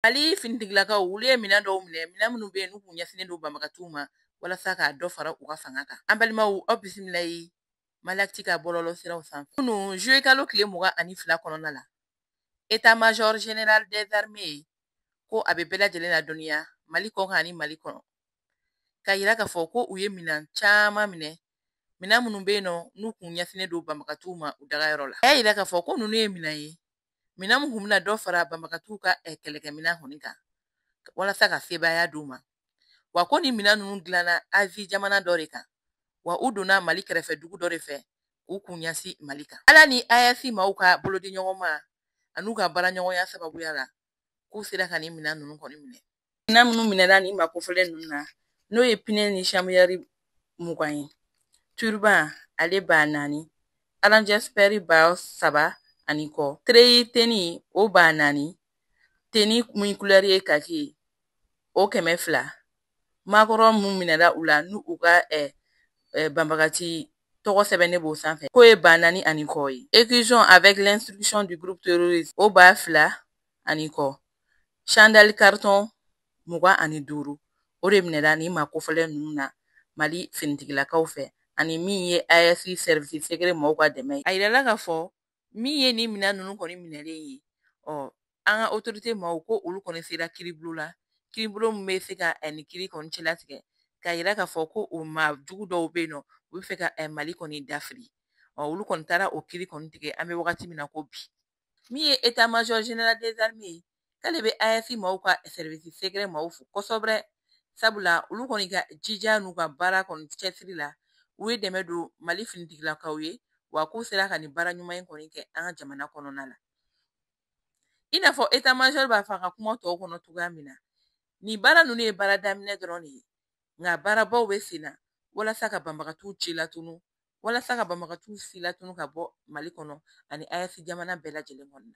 Mali finitigilakaw, olu ye minɛn dɔw minɛ, minɛn minnu bɛ yen n'u kun ɲɛsinnen don banbagatiw ma walasa k'a dɔ fara u ka fanga kan. An balimaw, aw bisimila ye Maliyati ka bɔlɔlɔ siraw sanfɛ. Kunun juillet kalo tile 22 kɔnɔna la, état major général des armées ko a bɛ bɛɛ lajɛlen ladɔnniya Mali kɔ kan ani Mali kɔnɔ, ka yira k'a fɔ ko u ye minɛn caman minɛ, minɛn minnu bɛ yen nɔ n'u kun ɲɛsinnen don banbagatiw ma u dagayɔrɔ la. A y'a yira k'a fɔ ko ninnu ye minɛn ye, minɛn min kun bɛna dɔ fara banbagatiw ka kɛlɛkɛminɛn kɔni kan walasa ka sebaaya d'u ma. Wa ko nin minɛn ninnu dilanna Azi jamana dɔ de kan, wa u donna Mali kɛrɛfɛ dugu dɔ de fɛ k'u kun ɲɛsin Mali kan. Ala ni AES maaw ka bolodiɲɔgɔnma an'u ka baaraɲɔgɔnya sababuya la, k'u sera ka nin minɛn ninnu kɔni minɛ. Minɛn minnu minɛna nin maa kofɔlen ninnu na, n'o ye pneu ni chamuyari 20 ye, turban ale 4000, Allinger Super 3000 ani kɔ, treillis tenue o 4000, tenue min couleur ye kaki ye o 200, maakɔrɔ mun minɛra u la n'u u ka banbagati tɔgɔ sɛbɛnnen b'o sanfɛ k'o ye 4000 ani kɔ ye, écusson avec l'instruction du groupe terroriste o 2000 ani kɔ, chandelle carton 25, o de minɛra nin maa kofɔlen ninnu na Mali finitigilakaw fɛ, ani min ye AES service secret maaw ka dɛmɛ ye. A yirala k'a fɔ min ye nin minɛn ninnu kɔni minɛlen ye, ɔ an ka autorité maaw ko olu kɔni sera kiiribulon la, kiiribulon min bɛ se ka nin kiiri kɔni cɛlatigɛ, k'a yira k'a fɔ ko o maa jugu dɔw bɛ yen nɔ, u bɛ fɛ ka Mali kɔni dafiri. Ɔ olu kɔni taara o kiiri kɔni tigɛ an bɛ wagati min na ko bi. Min ye état major général des armées ye, k'ale bɛ AES maaw ka service secret maaw fo kosɛbɛ, sabula olu kɔni ka jija n'u ka baara kɔni cɛsiri la, u ye dɛmɛ don Mali finitigilakaw ye, wa k'u sera ka nin baara ɲuman in kɔni kɛ an ka jamana kɔnɔna la. I n'a fɔ état major b'a fɔ a ka kuma tɔw kɔnɔ cogoya min na, nin baara ninnu ye baara daminɛ dɔrɔn de ye, nka baarabaw bɛ sen na walasa ka banbagatiw ci latunu, walasa ka banbagatiw si latunu ka bɔ Mali kɔnɔ ani AES jamana bɛɛ lajɛlen kɔnɔ.